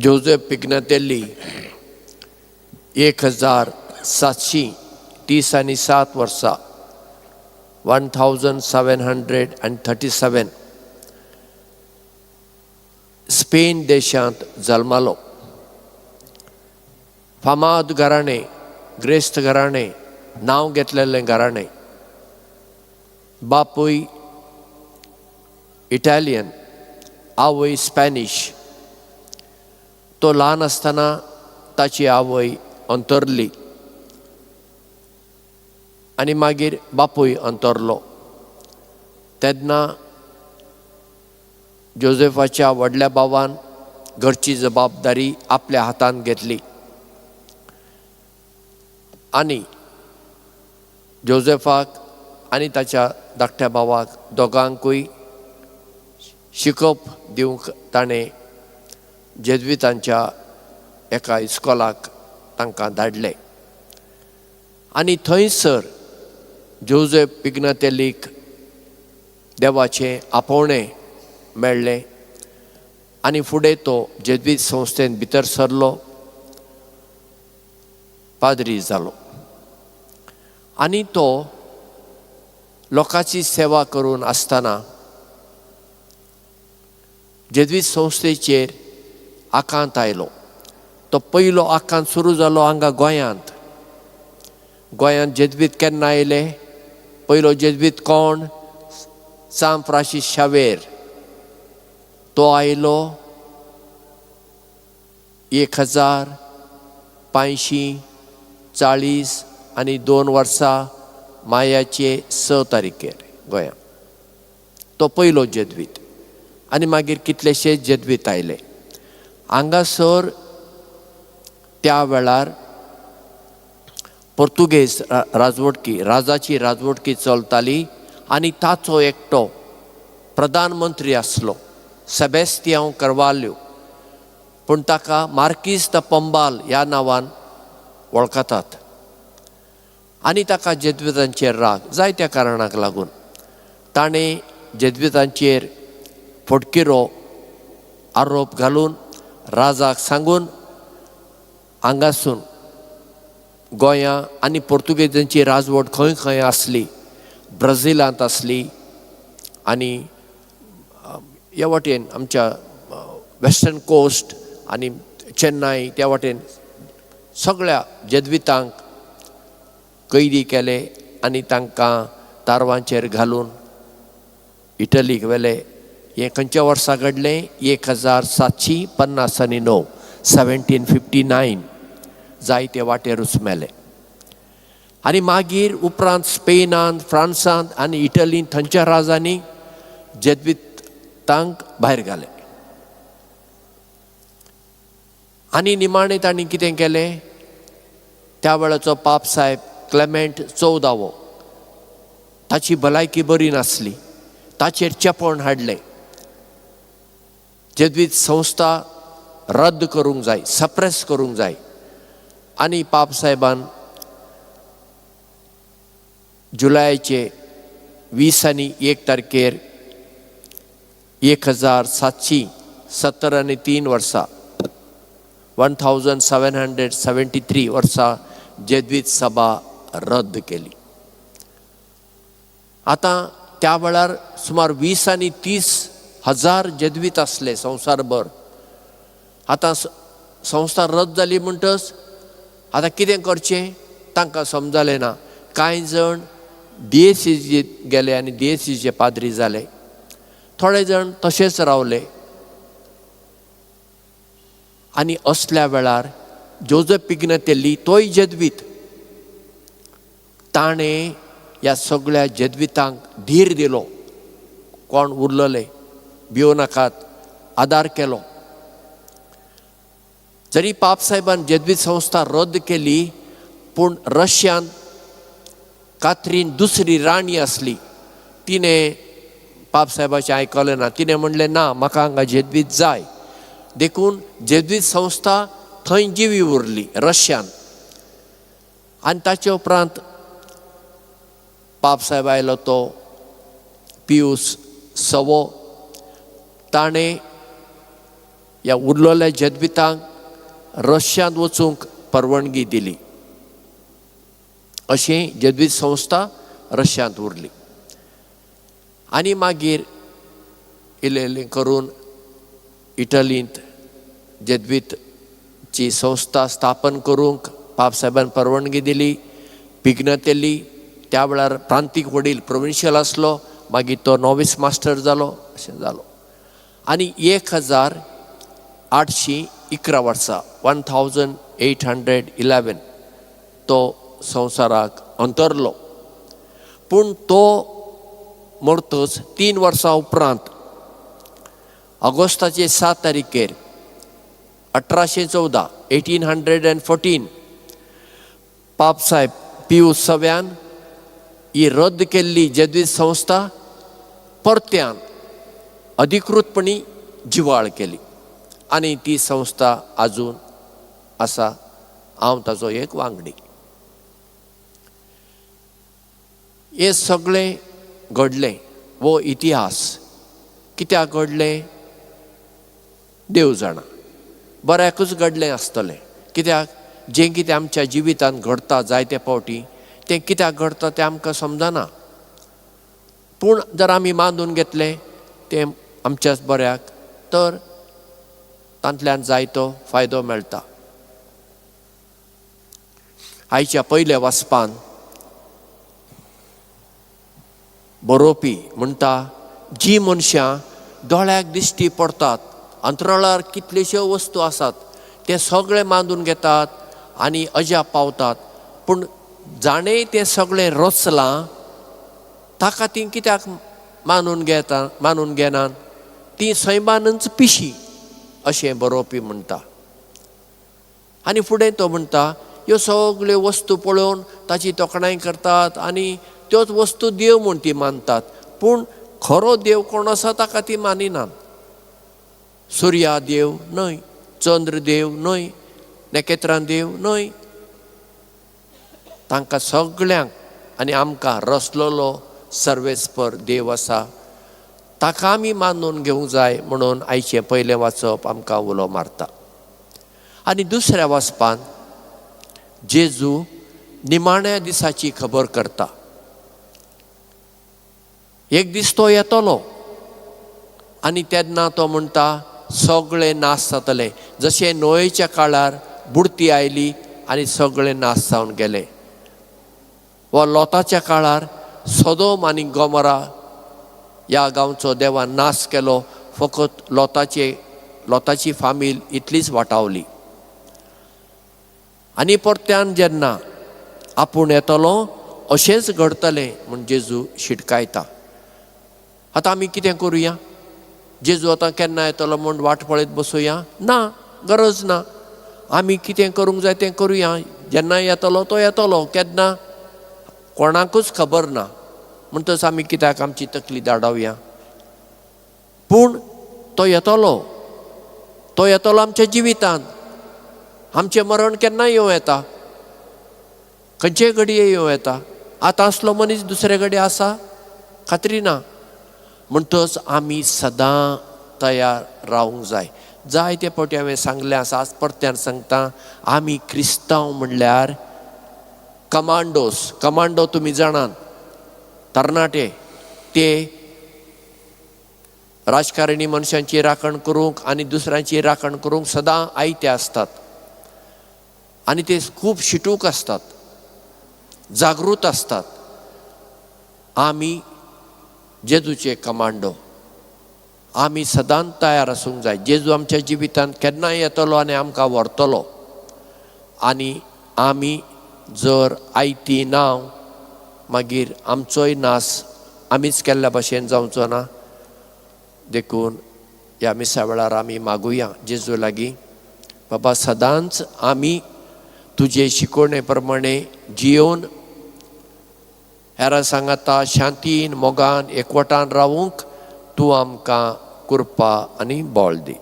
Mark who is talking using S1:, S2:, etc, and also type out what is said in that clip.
S1: जोजेफ पिग्नातेल्ली 1737 वर्सा, 1737, स्पेन देशांत जल्मालो. फामाद घराणें, ग्रेस्त घराणें, नांव घेतलेलें घराणें. बापूय इटालियन, आवय स्पॅनिश. तो ल्हान आसतना ताची आवय अंतरली आनी मागीर बापूय अंतरलो. तेन्ना जोजेफाच्या व्हडल्या भावान घरची जबाबदारी आपल्या हातांत घेतली आनी जोजेफाक आनी ताच्या धाकट्या भावाक दोगांकूय शिकप दिवंक ताणें जेज्वितांच्या एका इस्कोलाक तांकां धाडले. आनी थंयसर जोजेफ पिग्नातेलीक देवाचें आपोवणें मेळ्ळें आनी फुडें तो जेज्वीत संस्थेंत भितर सरलो, पाद्री जालो आनी तो लोकांची सेवा करून आसतना जेज्वीत संस्थेचेर आकांत आयलो. तो पयलो आकांत सुरू जालो हांगा गोंयांत. गोंयांत जेज्वीत केन्ना आयले? पयलो जेज्वीत कोण? सांत फ्रांसीस शावेर. तो आयलो 1542 वर्सा मायाचे 6 तारखेर गोंयांत. तो पयलो जेज्वीत. आनी मागीर कितलेशे जेज्वीत आयले हांगासर. त्या वेळार पोर्तुगेज राजवटकी, राजाची राजवटकी चलताली आनी ताचो एकटो प्रधानमंत्री आसलो, सेबेस्तियांव करवाल्यो, पूण ताका मार्कीस the Pombal ह्या नांवान वळखतात. आनी ताका जेज्वितांचेर राग जायत्या कारणाक लागून. ताणें जेज्वितांचेर फटकिरो आरोप घालून राजाक सांगून हांगासून गोंया आनी पोर्तुगेजांची राजवट खंय खंय आसली, ब्राझिलांत आसली आनी ह्या वाटेन आमच्या वेस्टर्न कोस्ट आनी चेन्नय, त्या वाटेन सगळ्या जेज्वितांक कैदी केले आनी तांकां तारवांचेर घालून इटलीक व्हेले. हें खंयच्या वर्सा घडलें? 1759, 1759. जायते वाटेरूच मेले. आनी मागीर उपरांत स्पेनांत, फ्रांसांत आनी इटलींत थंयच्या राजांनी जेज्वितांक भायर घाले. आनी निमाणें तांणी कितें केलें? त्या वेळाचो पाप साहेब क्लेमेंट 14वो, ताची भलायकी बरी नासली, ताचेर चेपण हाडलें, जेज्वीत संस्था रद्द करूंक जाय, सप्रेस करूंक जाय. आनी पाप साहेबान जुलयाचे 21 तारखेर 1773 वर्सा, 1773 वर्सा जेज्वीत सभा रद्द केली. आतां त्या वेळार सुमार 20 आनी 30 हजार जेज्वीत आसले संवसारभर. आतां संस्था रद्द जाली म्हणटच आतां कितें करचें तांकां समजलें ना. कांय जाण दियेसीजीत गेले आनी दियेसीचे पाद्री जाले, थोडे जाण तशेंच रावले. आनी असल्या वेळार जोजफ पिग्नातेल्ली, तोय जेज्वीत, ताणें ह्या सगळ्या जेज्वितांक धीर दिलो, कोण उरलेले भियो नाकात, आदार केलो. जरी पापसाहेबान जेज्वीत संस्था रद्द केली, पूण रशियांत कात्रीन दुसरी राणी आसली, तिणें पापसाहेबाचें आयकलें ना. तिणें म्हणलें, ना, म्हाका हांगा जेज्वीत जाय. देखून जेज्वीत संस्था थंय जिवी उरली रशियान. आनी ताचे उपरांत पापसाहेब आयलो तो पियूस सवो, ताणें ह्या उरलेल्या जेज्वितांक रशियांत वचूंक परवानगी दिली. अशी जेज्वीत संस्था रशियांत उरली. आनी मागीर इल्लें इल्लें करून इटलींत जेज्वितची संस्था स्थापन करूंक पापसाहेबान परवानगी दिली. पिग्नतेली त्या वेळार प्रांतीक वडील प्रोविन्शियल आसलो, मागीर तो नॉवीस मास्टर जालो, अशें जालो. आनी 1811 वर्सा 1811 तो संवसाराक अंतरलो. पूण तो मरतच 3 वर्सां उपरांत ऑगस्टाचे 7 तारखेर 1814 1814 पापसाहेब पियूस सव्यान ही रद्द केल्ली जेज्वीत संस्था परत्यान अधिकृतपणी जिवाळ केली आनी ती संस्था आजून आसा. हांव ताचो एक वांगडी. हें सगळें घडलें, हो इतिहास कित्याक घडलें देव जाणा. बऱ्याकूच घडलें आसतलें, कित्याक जें कितें आमच्या जिवितांत घडता जायते फावटी तें कित्याक घडता तें आमकां समजना. पूण जर आमी मानून घेतलें तें आमच्याच बऱ्याक, तर तांतल्यान जायतो फायदो मेळटा. आयच्या पयल्या वाचपान बरोवपी म्हणटा, जी मनशां दोळ्याक दिश्टी पडटात, अंतराळार कितल्योश्यो वस्तू आसात ते सगळे मानून घेतात आनी अजाप पावतात, पूण जाणें तें सगळें रचलां ताका तीं कित्याक मानून घेता, मानून घेनात, तीं सैमानच पिशी अशें बरोवपी म्हणटा. आनी फुडें तो म्हणटा, ह्यो सगळ्यो वस्तू पळोवन ताची तोखणाय करतात आनी त्योच वस्तू देव म्हूण ती मानतात, पूण खरो देव कोण आसा ताका ती मानिनात. सुर्या देव न्हय, चंद्र देव न्हय, नखेत्रां देव न्हय, तांकां सगळ्यांक आनी आमकां रचलेलो सर्वेस्पर देव आसा, ताका आमी मानून घेवंक जाय म्हणून आयचें पयलें वाचप आमकां उलो मारता. आनी दुसऱ्या वाचपान जेजू निमाण्या दिसाची खबर करता. एक दीस तो येतलो आनी तेन्ना तो म्हणटा सगळें नाश जातलें, जशें नोयेच्या काळार बुडती आयली आनी सगळें नाश जावन गेलें, वा लोताच्या काळार सोदोम आनी गोमरा ह्या गांवचो देवान नाश केलो, फकत लोताची फामील इतलीच वाटावली. आनी परत्यान जेन्ना आपूण येतलो अशेंच घडतलें म्हूण जेजू शिटकायता. आतां आमी कितें करुया? जेजू आतां केन्ना येतलो म्हूण वाट पळयत बसुया? ना, गरज ना. आमी कितें करूंक जाय तें करुया. जेन्ना येतलो तो येतलो, केन्ना कोणाकूच खबर ना, म्हणटच आमी कित्याक आमची तकली धाडावया? पूण तो येतलो, तो येतलो आमच्या जिवितांत. आमचें मरण केन्ना येवं येता, खंयचेय घडये येवं येता. आतां आसलो मनीस दुसरे कडेन आसा खात्री ना. म्हणटच आमी सदां तयार रावंक जाय. जायते फावटी हांवें सांगलें आसा, आज परत्यान सांगता, आमी क्रिस्तांव म्हणल्यार कमांडोस. कमांडो तुमी जाणात, तरणाटे ते राजकारणी मनशांची राखण करूंक आनी दुसऱ्यांची राखण करूंक सदां आयते आसतात आनी ते खूब शिटूक आसतात, जागृत आसतात. आमी जेजूचे कमांडो, आमी सदांच तयार आसूंक जाय. जेजू आमच्या जिवितांत केन्नाय येतलो आनी आमकां व्हरतलो. आनी आमी जर आयती नांव मागीर आमचोय नास आमीच केल्ल्या भाशेन जावचो ना. देखून ह्या मिसा वेळार आमी मागुया जेजू लागीं, बाबा सदांच आमी तुजे शिकवणे प्रमाणे जियोवन हेरां सांगाता शांतीन, मोगान, एकवटान रावूंक तूं आमकां कृपा आनी बळ दी.